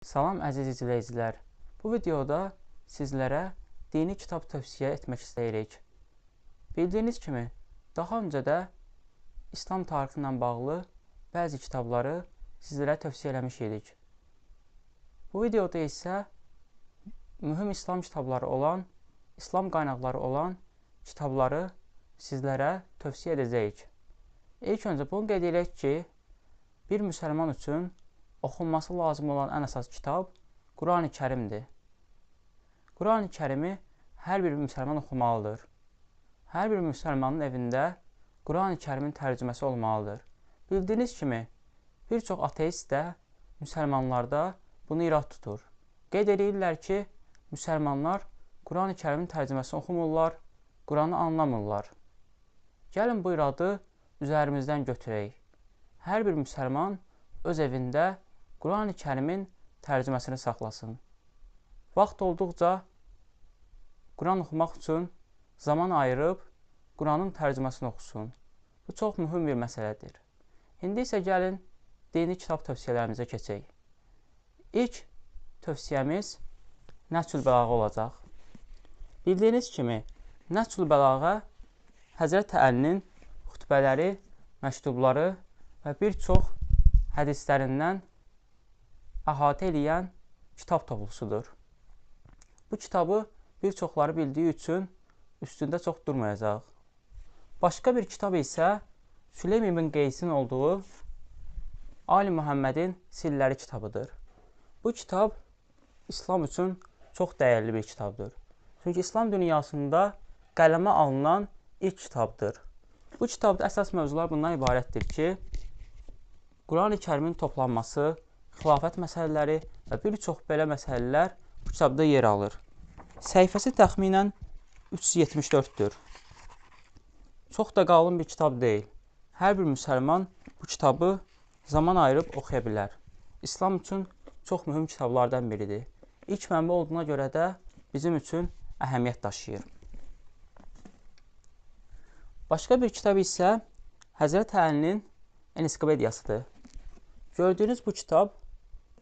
Salam əziz izləyicilər. Bu videoda sizlərə dini kitab tövsiyə etmək istəyirik. Bildiyiniz kimi, daha öncə də İslam tarixi ilə bağlı bəzi kitabları sizlərə tövsiyə eləmiş idik. Bu videoda isə mühüm İslam kitabları olan, İslam qaynaqları olan kitabları sizlərə tövsiyə edəcəyik. İlk öncə bunu qeyd edək ki, bir müsəlman üçün oxunması lazım olan ən əsas kitab Qurani Kərimdir. Qurani Kərimi hər bir müsəlman oxumalıdır. Hər bir müsəlmanın evində Qurani Kərimin tərcüməsi olmalıdır. Bildiyiniz kimi, bir çox ateist də müsəlmanlarda bunu irad tutur. Qeyd edirlər ki, müsəlmanlar Qurani Kərimin tərcüməsini oxumurlar, Quranı anlamırlar. Gəlin bu iradı üzərimizdən götürək. Hər bir müsəlman öz evində Qurani Kərimin tərcüməsini saxlasın. Vaxt olduqca Quran oxumaq üçün zaman ayırıb Quranın tərcüməsini oxusun. Bu çox mühüm bir məsələdir. İndi isə gəlin dini kitab tövsiyələrimizə keçək. İlk tövsiyəmiz Nəhcül Bəlağə olacaq. Bildiyiniz kimi, Nəhcül Bəlağə Həzrət Əlinin xütbələri, məktubları və bir çox hədislərindən əhatə eləyən kitab toplusudur. Bu kitabı bir çoxları bildiyi üçün üstündə çox durmayacaq. Başqa bir kitab isə Süleym ibn Qeysin olduğu Ali Muhammedin Sirləri kitabıdır. Bu kitab İslam üçün çox dəyərli bir kitabdır. Çünki İslam dünyasında qələmə alınan ilk kitabdır. Bu kitabda əsas mövzular bundan ibarətdir ki, Qurani Kərimin toplanması, xilafət məsələləri və bir çox belə məsələlər bu kitabda yer alır. Səhifəsi təxminən 374-dür. Çox da qalın bir kitab deyil. Hər bir müsəlman bu kitabı zaman ayırıb oxuya bilər. İslam üçün çox mühüm kitablardan biridir. İlk mənbə olduğuna görə də bizim üçün əhəmiyyət daşıyır. Başqa bir kitab isə Həzrət Əlinin ensiklopediyasıdır. Gördüyünüz bu kitab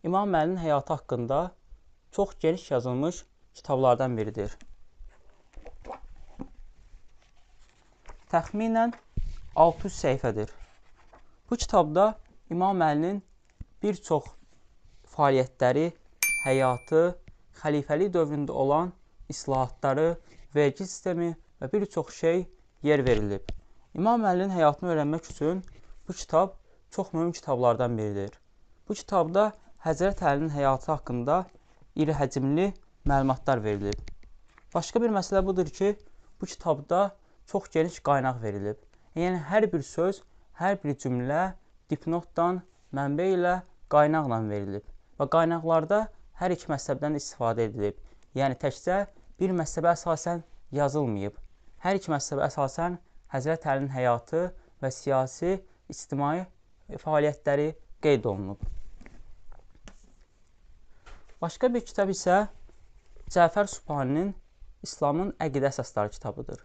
İmam Əlinin həyatı haqqında çox geniş yazılmış kitablardan biridir. Təxminən 600 səhifədir. Bu kitabda İmam Əlinin bir çox fəaliyyətləri, həyatı, xəlifəlik dövründə olan islahatları, vergi sistemi və bir çox şey yer verilib. İmam Əlinin həyatını öyrənmək üçün bu kitab çox mühüm kitablardan biridir. Bu kitabda Həzrət Əlinin həyatı haqqında iri həcmli məlumatlar verilib. Başqa bir məsələ budur ki, bu kitabda çox geniş qaynaq verilib. Yəni hər bir söz, hər bir cümlə dipnotdan, mənbə ilə, qaynaqla verilib. Və qaynaqlarda hər iki məzhəbdən istifadə edilib. Yəni təkcə bir məzhəbə əsasən yazılmayıb. Hər iki məzhəbə əsasən Həzrət Əlinin həyatı və siyasi, ictimai fəaliyyətləri qeyd olunub. Başqa bir kitab isə Cəfər Subhaninin İslamın Əqidə Əsasları kitabıdır.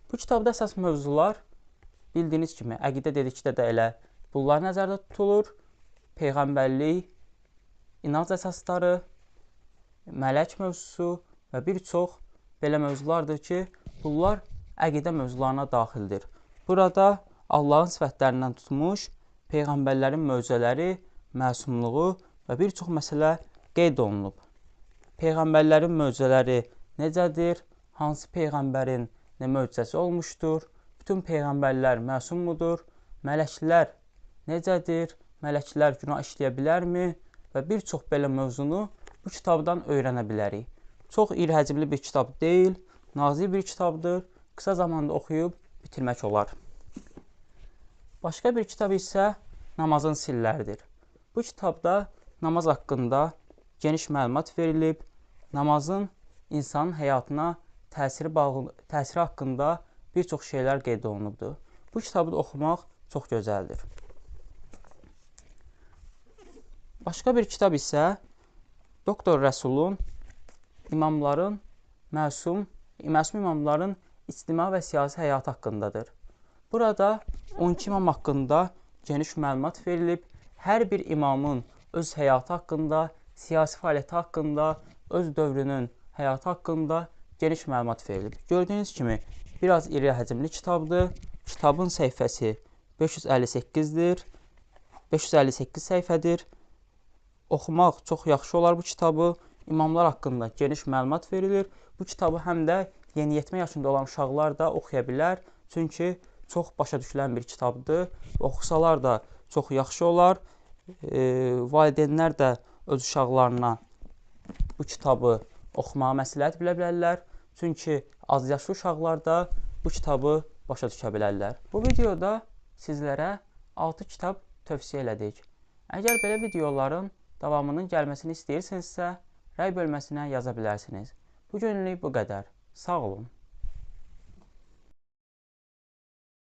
Bu kitabda əsas mövzular bildiyiniz kimi əqidə dedikdə də elə bunlar nəzərdə tutulur. Peyğəmbərlik, inanc əsasları, mələk mövzusu və bir çox belə mövzulardır ki, bunlar əqidə mövzularına daxildir. Burada Allahın sifətlərindən tutmuş, peyğəmbərlərin möcüzələri, məsumluğu və bir çox məsələ qeyd olunub. Peyğəmbərlərin möcüzələri necədir? Hansı peyğəmbərin nə möcüzəsi olmuşdur? Bütün peyğəmbərlər məsum mudur? Mələklər necədir? Mələklər günah işləyə bilərmi? Və bir çox belə mövzunu bu kitabdan öyrənə bilərik. Çox iri həcmli bir kitab deyil, nazik bir kitabdır. Qısa zamanda oxuyub bitirmək olar. Başqa bir kitab isə Namazın Sirləridir. Bu kitabda namaz haqqında geniş məlumat verilib, namazın insanın həyatına təsiri haqqında bir çox şeylər qeyd olunubdur. Bu kitabı da oxumaq çox gözəldir. Başqa bir kitab isə Doktor Rəsulun İmamların məsum imamların ictimai və siyasi həyatı haqqındadır. Burada 12 imam haqqında geniş məlumat verilib. Hər bir imamın öz həyatı haqqında, siyasi fəaliyyəti haqqında, öz dövrünün həyatı haqqında geniş məlumat verilib. Gördüyünüz kimi biraz iri həcmli kitabdır. Kitabın səhifəsi 558-dir. 558 səhifədir. Oxumaq çox yaxşı olar bu kitabı. İmamlar haqqında geniş məlumat verilir. Bu kitabı həm də yeniyetmə yaşında olan uşaqlar da oxuya bilər. Çünki çox başa düşülən bir kitabdır. Oxusalar da çox yaxşı olar. Valideynlər də öz uşaqlarına bu kitabı oxumağı məsləhət bilə bilərlər. Çünki azyaşlı uşaqlar da bu kitabı başa düşə bilərlər. Bu videoda sizlərə 6 kitab tövsiyə elədik. Əgər belə videoların davamının gəlməsini istəyirsinizsə, rəy bölməsinə yaza bilərsiniz. Bu günlük bu qədər. Sağ olun.